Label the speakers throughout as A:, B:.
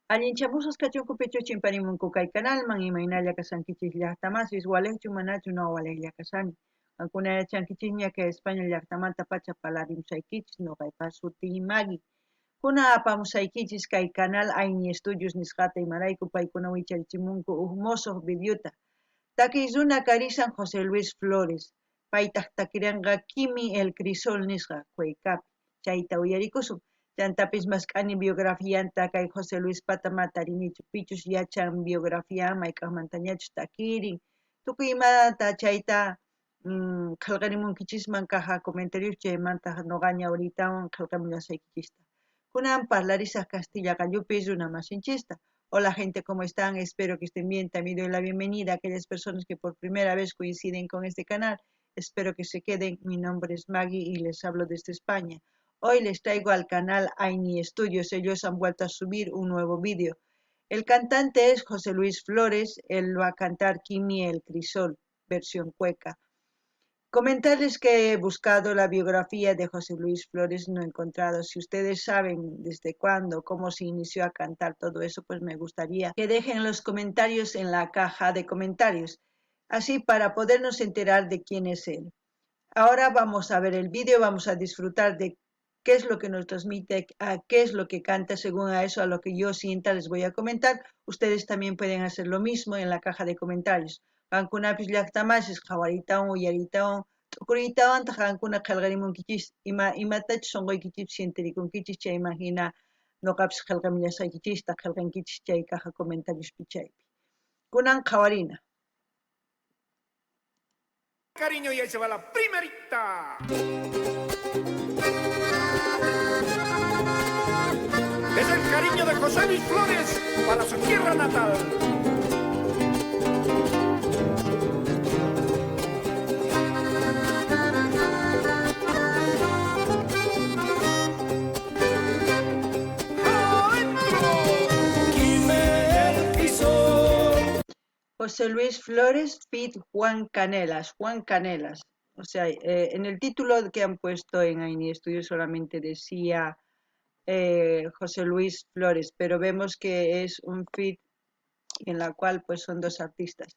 A: Allinchamusqas kachunku pichus chimparimunku kay kanalman, imaynalla kashankichis llaqtamasis, walejchu manachu no walejlla kashani. Qankuna yachankichisña kay España llaqtamanta pacha parlarimusaykichis, noqaypa sutiy Maggie. Kuna apamusaykichis kay canal Ayni Estudios nisqata imarayku paykuna wicharichimunku uj mosoj videota. Takiy runa karisan José Luis Flores, paytaj takirenqa Kimi el Crisol nisqa cuecapi. Chayta uyarikusun. Chantapis mask'ani biografianta kay José Luispata ma tarinichu, pichus yachan biografian mayk'ajmantañachus takirin, tukuy imata chayta qhelqarimunkichisman caja comentarios chaymantaj noqa ñawriytawan qhelqamullasaykichista. Kunan parlarisaj castilla qallupi runa masinchista. Hola gente, ¿cómo están? Espero que estén bien. También doy la bienvenida a aquellas personas que por primera vez coinciden con este canal. Espero que se queden. Mi nombre es Maggie y les hablo desde España. Hoy les traigo al canal Aini Studios. Ellos han vuelto a subir un nuevo vídeo. El cantante es José Luis Flores. Él va a cantar Kimi el Crisol, versión cueca. Comentarles que he buscado la biografía de José Luis Flores, no he encontrado. Si ustedes saben desde cuándo, cómo se inició a cantar todo eso, pues me gustaría que dejen los comentarios en la caja de comentarios, así para podernos enterar de quién es él. Ahora vamos a ver el vídeo, vamos a disfrutar de qué es lo que nos transmite, a qué es lo que canta, según a eso, a lo que yo sienta, les voy a comentar. Ustedes también pueden hacer lo mismo en la caja de comentarios. Qankunapis llaqtamasis qhawaritawan uyaritawan t'ukuriytawantaq qankuna qhelqarimunkichis ima imatachus sonqoykichis sientirikunkichis chayman hina noqapis qhelqamullasqaykichista qhelqankichis chay caja comentariospi chaypi. Kunan qhawarina.
B: Cariño y ahí se va la primerita. Es el cariño de José Luis Flores para su tierra natal.
A: José Luis Flores feat Juan Canelas, Juan Canelas. O sea, en el título que han puesto en Aini Studios solamente decía José Luis Flores, pero vemos que es un feat en la cual pues son dos artistas.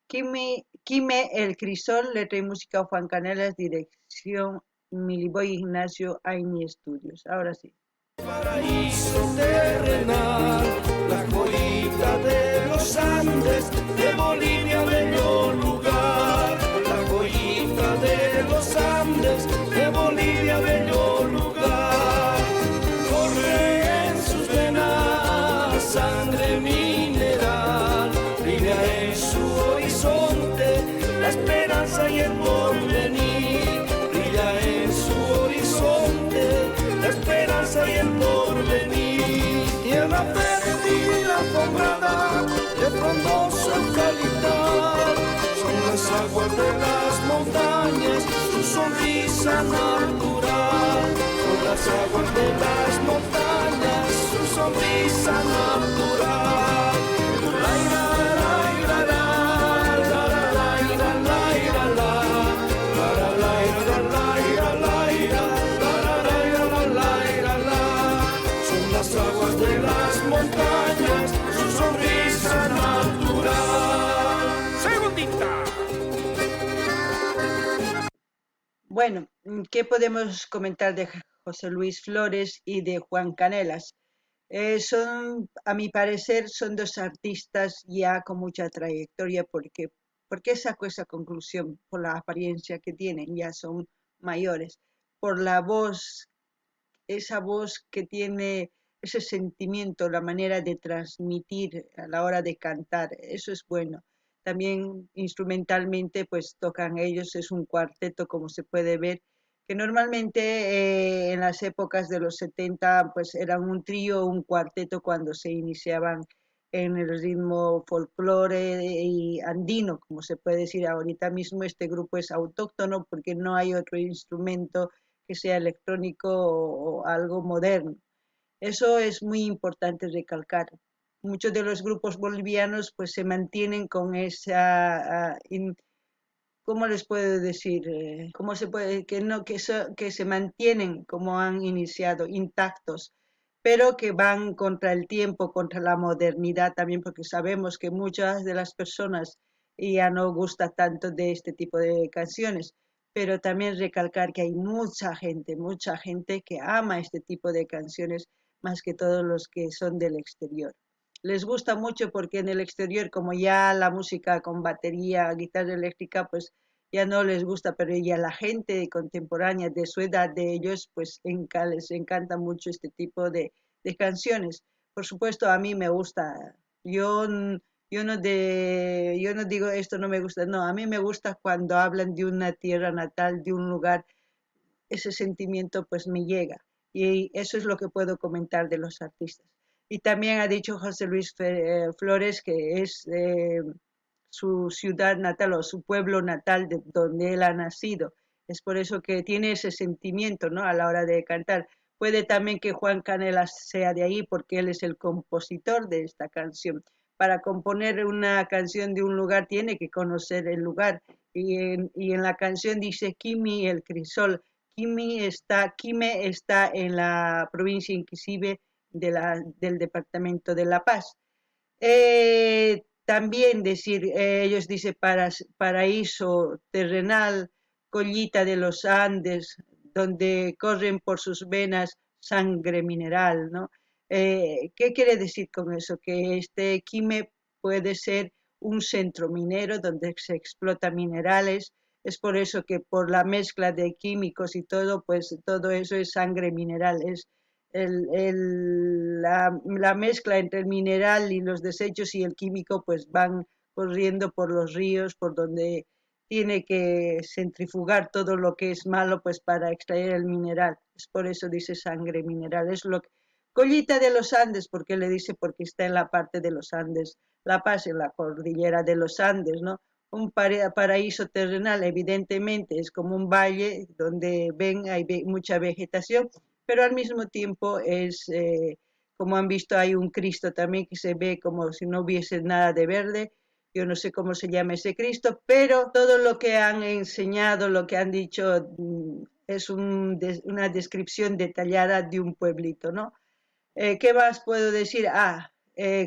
A: Quime, Quime El Crisol, letra y música Juan Canelas, dirección Miliboy Ignacio, Aini Studios. Ahora sí.
B: Paraíso terrenal, la joyita de los Andes, de Bolivia, bello lugar. La joyita de los Andes, de Bolivia, bello lugar. Corre en sus venas sangre mineral, brilla en su horizonte la esperanza y el porvenir. Brilla en su horizonte la esperanza y el porvenir. Tierra fértil alfombrada de frondoso eucaliptal, son las aguas de las montañas, su sonrisa natural. Son las aguas de las montañas, su sonrisa natural. La, la, la, la, la, la, la, la, la, la, la, la, la, la, la, la, la. Son las aguas de las montañas, su sonrisa natural. Segundita.
A: Bueno, ¿qué podemos comentar de José Luis Flores y de Juan Canelas? Son, a mi parecer, son dos artistas ya con mucha trayectoria, porque ¿por qué saco esa conclusión? Por la apariencia que tienen, ya son mayores, por la voz, esa voz que tiene ese sentimiento, la manera de transmitir a la hora de cantar, eso es bueno. También instrumentalmente pues tocan ellos, es un cuarteto como se puede ver, que normalmente en las épocas de los 70 pues eran un trío o un cuarteto cuando se iniciaban en el ritmo folclore y andino, como se puede decir ahorita mismo. Este grupo es autóctono porque no hay otro instrumento que sea electrónico o algo moderno. Eso es muy importante recalcar. Muchos de los grupos bolivianos pues se mantienen con esa, ¿cómo les puedo decir? ¿Cómo se puede? Que no, que, so, que se mantienen como han iniciado, intactos. Pero que van contra el tiempo, contra la modernidad también, porque sabemos que muchas de las personas ya no gusta tanto de este tipo de canciones. Pero también recalcar que hay mucha gente que ama este tipo de canciones, más que todos los que son del exterior. Les gusta mucho porque en el exterior, como ya la música con batería, guitarra eléctrica, pues ya no les gusta, pero ya la gente contemporánea de su edad de ellos, pues les encanta mucho este tipo de canciones. Por supuesto, a mí me gusta. Yo no digo esto no me gusta, no, a mí me gusta cuando hablan de una tierra natal, de un lugar, ese sentimiento pues me llega. Y eso es lo que puedo comentar de los artistas. Y también ha dicho José Luis Flores que es su ciudad natal o su pueblo natal de donde él ha nacido. Es por eso que tiene ese sentimiento, ¿no?, a la hora de cantar. Puede también que Juan Canelas sea de ahí porque él es el compositor de esta canción. Para componer una canción de un lugar tiene que conocer el lugar. Y en la canción dice Quimi el Crisol. Quime está en la provincia Inquisive del departamento de La Paz. También decir, ellos dicen paraíso terrenal, collita de los Andes, donde corren por sus venas sangre mineral, ¿no? ¿Qué quiere decir con eso? Que este Quime puede ser un centro minero donde se explota minerales. Es por eso que por la mezcla de químicos y todo, pues todo eso es sangre mineral. Es la mezcla entre el mineral y los desechos y el químico, pues van corriendo por los ríos, por donde tiene que centrifugar todo lo que es malo, pues para extraer el mineral. Es por eso dice sangre mineral. Es lo que, Collita de los Andes, ¿por qué le dice? Porque está en la parte de los Andes, La Paz, en la cordillera de los Andes, ¿no? Un paraíso terrenal, evidentemente, es como un valle donde ven, hay mucha vegetación, pero al mismo tiempo es, como han visto, hay un Cristo también que se ve como si no hubiese nada de verde. Yo no sé cómo se llama ese Cristo, pero todo lo que han enseñado, lo que han dicho, es una descripción detallada de un pueblito, ¿no? ¿Qué más puedo decir?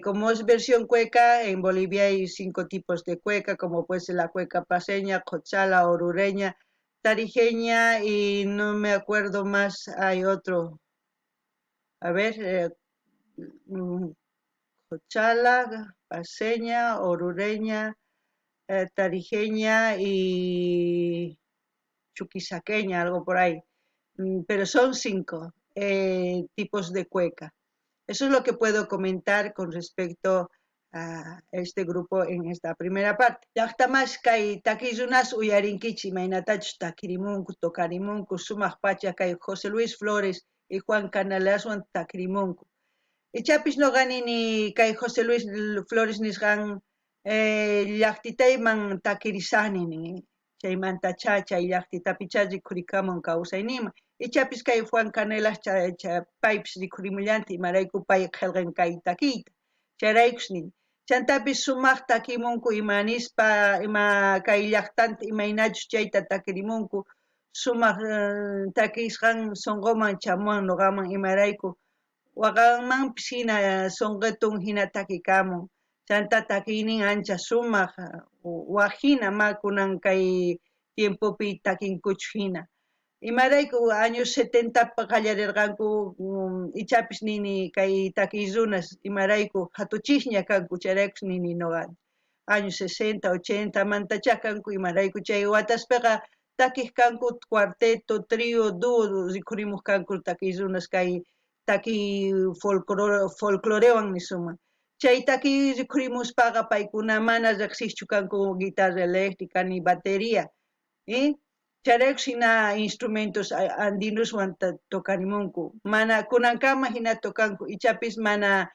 A: Como es versión cueca, en Bolivia hay 5 tipos de cueca, como puede ser la cueca paceña, cochala, orureña, tarijeña y no me acuerdo más, hay otro. A ver, cochala, paceña, orureña, tarijeña y chuquisaqueña, algo por ahí. Pero son 5 tipos de cueca. Eso es lo que puedo comentar con respecto a este grupo en esta primera parte. Llaqtamas kay takiy runas uyarinkichik imaynatachus takirimunku, tocarimunku, sumaq pacha kay José Luis Flores y Juan Canelaswan takirimunku. Ichapis noqa nini kay José Luis Flores nisqan llaqtitayman takirisani nin, chaymanta chay llaqtitapichá rikhurikamun kawsayninman. Ichapis kay Juan Canelas paypis rikhurimullanta imarayku pay qillqan kay takiyta. Chayraykus nin. Chantapis sumaq takimunku ima nispa, ima kay llaqtanta imaynachus chayta takirimunku, sumaq takisqan sunquman chamuwan noqaman imarayku waqanmanpis hina sunqitun hina takikamun. Chanta takiynin ancha sumaq, waj hina ma kunan kay tiempopi takinkuchu hina. Imarayku años 70 qallarirqanku, ichapis nini kay takiy runas imarayku hatuchisña kanku, chayraykus nini noqa años 60, 80 mantachá kanku imarayku chay wataspiqa takiq kanku cuarteto, trío, dúo rikhurimuq kanku takiy runas kay takiy folclorewan nisuman. Chay takiy rikhurimuspaqa paykuna mana riqsiqchu kanku guitarra eléctrica ni batería, ¿eh? Chayraykus hina instrumentos andinoswan tocarimunku. Mana kunankama hina tocanku, ichapis mana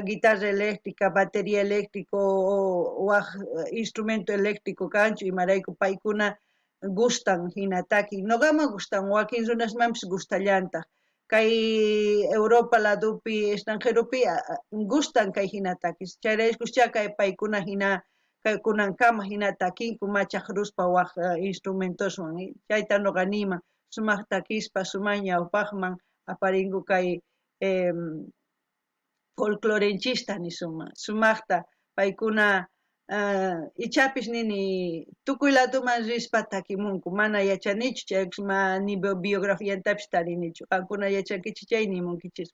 A: guitarra eléctrica, batería eléctrico o waj instrumento eléctrico kanchu, imarayku paykuna gustan hina taki. Noqaman gustan, wakin runasmanpis gustallantaq. Kay Europa ladupi, extranjeropi, gustan kay hina takis. Chayraykuschá kay paykuna hina kay kunankama hina takinku machaqruspa waj instrumentoswan. Chayta noqa niyman, sumaq takispa, sumaq ñawpaqman aparinku kay Folclorenchista nisunman sumajta paykuna ichapis nini tukuy laduman rispa takimunku, mana yachanichu chay ni biografiantapis tarinichu, qankuna yachankichis chay nimunkichis.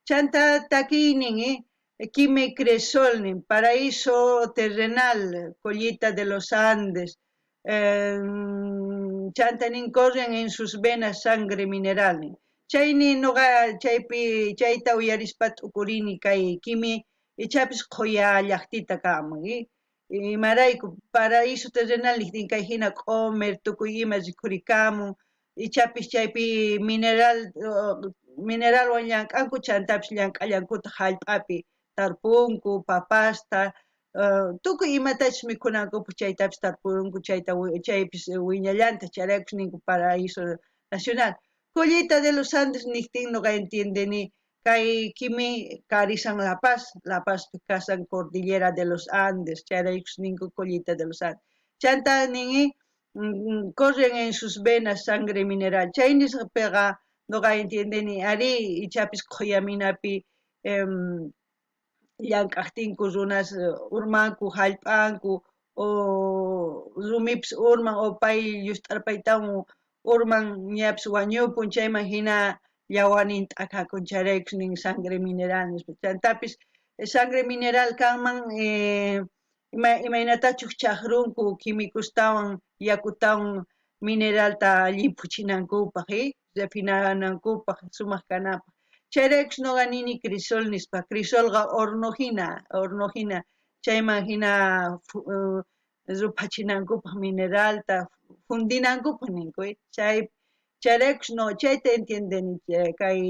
A: Chanta takiynin Quime Cresol nin, Paraíso Terrenal, Collita de los Andes, chanta nin corren en sus venas sangre mineral nin. Chayni noqa chaypi chayta uyarispa t'ukurini kay Quime ichapis qhuya llaqtita kanman, imarayku paraíso terrenal niqtin kay hina q'omer tukuy ima rikhurikamun, ichapis chaypi mineralwan llank'anku, chantapis llank'allankutaq hallp'api tarpunku papasta, tukuy imatachus mikhunankupaq chaytapis tarpunku, chayta chaypis wiñallantaq, chayraykus ninku paraíso nacional. Collita de los Andes niqtin noqa entiendeni kay Quime karisan La Paz, La Paz kasan Cordillera de los Andes, chayraykus ninku Collita de los Andes. Chanta nin corren en sus venas sangre mineral, chay nispaqa noqa entiendeni ari ichapis qhuyaminapi llank'aqtinku runas urmanku hallp'anku o rumipis urman o pay llust'arpaytawan urman ñapis wañupun, chayman hina llawanin t'akakun, chayraykus nin sangre mineral nispa. Chantapis sangre mineral kanman imaynatachus chaqrunku químicostawan yakutawan mineralta llimphuchinankupaq, refinanankupaq, sumaq kananpaq. Chayraykus noqa nini crisol nispa, crisolqa horno hina, chayman hina ruphachinankupaq mineralta fundinankupaq ninku, chayraykus no chayta entiendeni kay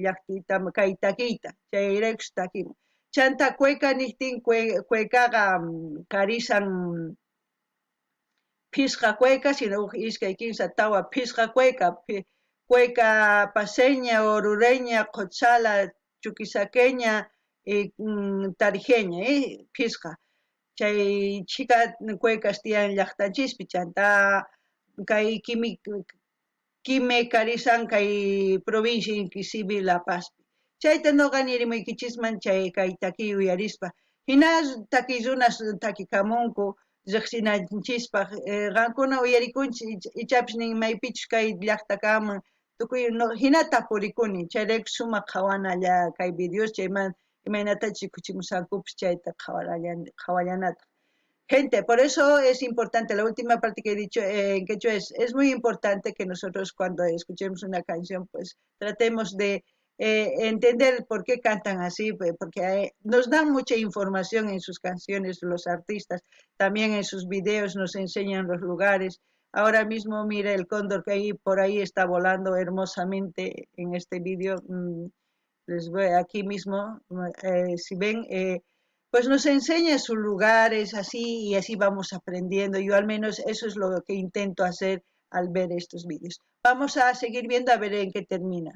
A: llaqtita kay takiyta, chayraykus takimun. Chanta cueca niqtin cuecaqa karisan phisqa cueca, sino huk iskay kinsa tawa phisqa cueca, cueca paseña, orureña, qochala, chuquisaqueña, tarijeña, phisqa. Chay chhika cuecas tiyan llaqtanchispi, chanta kay Quime karisan kay provincia inclusive La Pazpi. Chayta noqa nirimuykichisman chay kay takiy uyarispa. Hina takiy runas takikamunku riqsinanchispaq, qankuna uyarikunchis ichapis nin maypichus kay llaqta kanman tukuy hina tapurikuni, chayrayku sumaq qhawanalla kay videos, chayman imaynatachus rikuchimusqankupis chayta qhawallanataq. Gente, por eso es importante, la última parte que he dicho en quechua es muy importante que nosotros cuando escuchemos una canción, pues tratemos de entender por qué cantan así, porque nos dan mucha información en sus canciones los artistas, también en sus videos nos enseñan los lugares. Ahora mismo mira el cóndor que ahí por ahí está volando hermosamente en este vídeo, les voy aquí mismo, si ven, pues nos enseña sus lugares así y así vamos aprendiendo. Yo al menos eso es lo que intento hacer al ver estos vídeos. Vamos a seguir viendo a ver en qué termina.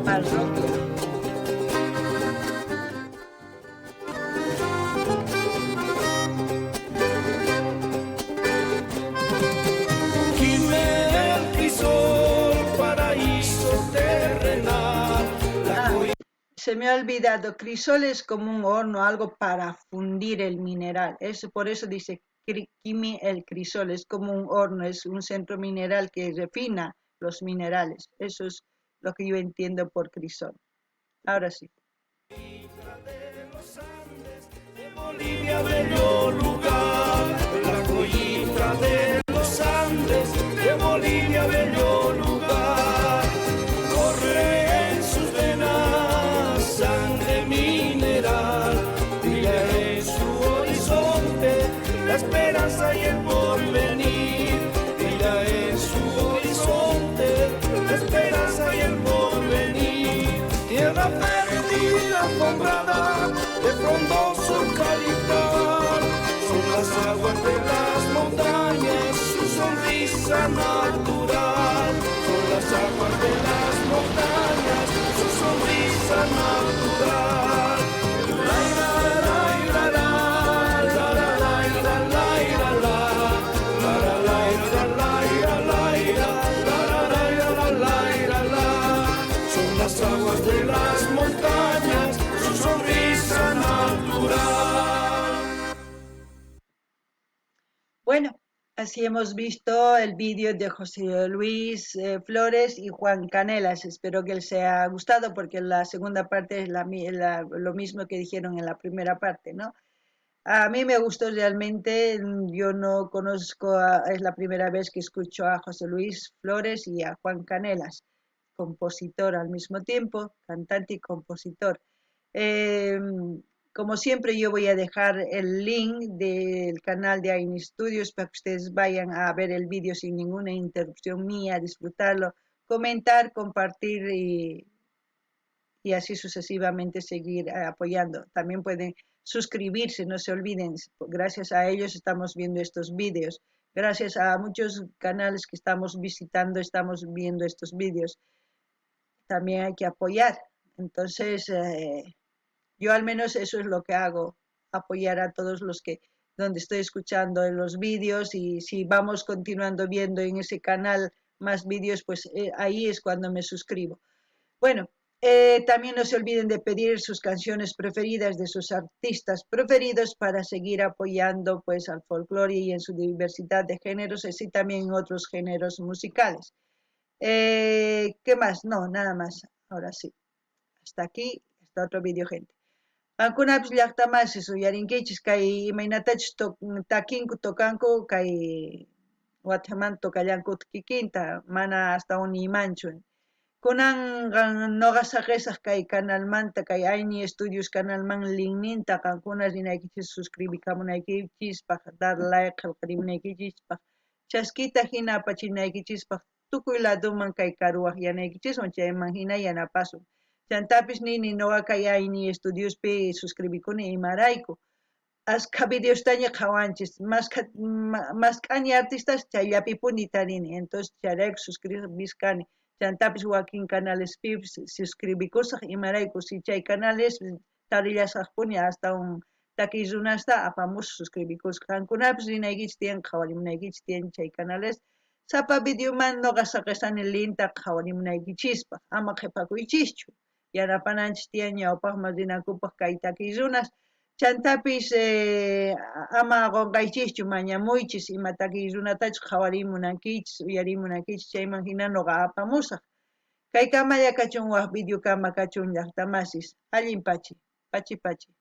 A: Parroquia. Se me ha olvidado, crisol es como un horno, algo para fundir el mineral. Eso, por eso dice Quime el crisol, es como un horno, es un centro mineral que refina los minerales. Eso es lo que yo entiendo por crisol. Ahora sí.
B: De Bolivia, bello lugar, la joyita de los Andes, de Bolivia, bello lugar. Corre en sus venas sangre mineral, brilla en su horizonte la esperanza y el porvenir, brilla en su horizonte la esperanza y el porvenir. Tierra fértil alfombrada de frondoso eucaliptal, son las aguas de las montañas su sonrisa natural, son las aguas de las montañas su sonrisa natural. La la la la la la la la la la.
A: Así hemos visto el vídeo de José Luis Flores y Juan Canelas. Espero que les haya gustado porque la segunda parte es lo mismo que dijeron en la primera parte, ¿no? A mí me gustó realmente, yo no conozco, es la primera vez que escucho a José Luis Flores y a Juan Canelas, compositor al mismo tiempo, cantante y compositor. Como siempre, yo voy a dejar el link del canal de Aini Studios para que ustedes vayan a ver el vídeo sin ninguna interrupción mía, disfrutarlo, comentar, compartir y así sucesivamente seguir apoyando. También pueden suscribirse, no se olviden, gracias a ellos estamos viendo estos vídeos, gracias a muchos canales que estamos visitando, estamos viendo estos vídeos. También hay que apoyar. Entonces, yo al menos eso es lo que hago, apoyar a todos los que donde estoy escuchando en los vídeos, y si vamos continuando viendo en ese canal más vídeos, pues ahí es cuando me suscribo. También no se olviden de pedir sus canciones preferidas de sus artistas preferidos para seguir apoyando, pues, al folclore y en su diversidad de géneros, así también en otros géneros musicales. ¿Qué más? No, nada más. Ahora sí. Hasta aquí, hasta otro vídeo, gente. Qankunapis llaqtamasis uyarinkichis kay imaynatachus takinku tokanku kay Watamanta tokallankuta kikinta, mana hasta un imanchu. Kunan noqa saqesaq kay kanalmanta, kay Aini Studios kanalman linkninta qankuna rinaykichis suscribikamunaykichispaq, dar like qillqarimunaykichispaq, chaskita hina apachinaykichispaq, tukuy laduman kay karuwaqyanaykichiswan chayman hina yanapasun. Chantapis nini noqa kay Aini Studiospi suscribikuni imarayku. Askha videostaña qhawanchis, mask'ani artistas chayllapipuni tarini, entonces chayrayku suscribiskani. Chantapis wakin canalespi suscribikusaq imarayku si chay canales tarillasaqpuni hasta un takiy runasta apamusaq suscribikusaq. Qankunapis rinaykichis tiyan qhawarimunaykichis tiyan chay canales. Sapa videoman noqa saqesani linkta qhawarimunaykichispaq, ama qhipakuychischu. Yanapananchis tiyan ñawpaqman rinankupaq kay takiy runas. Chantapis ama qunqaychischu mañamuychis ima takiy runatachus qhawarimunankichis, uyarimunankichis, chayman hina noqa apamusaq. Kay kamalla kachun wak video kama kachun llaqtamasis. Allin pachi, pachi pachi.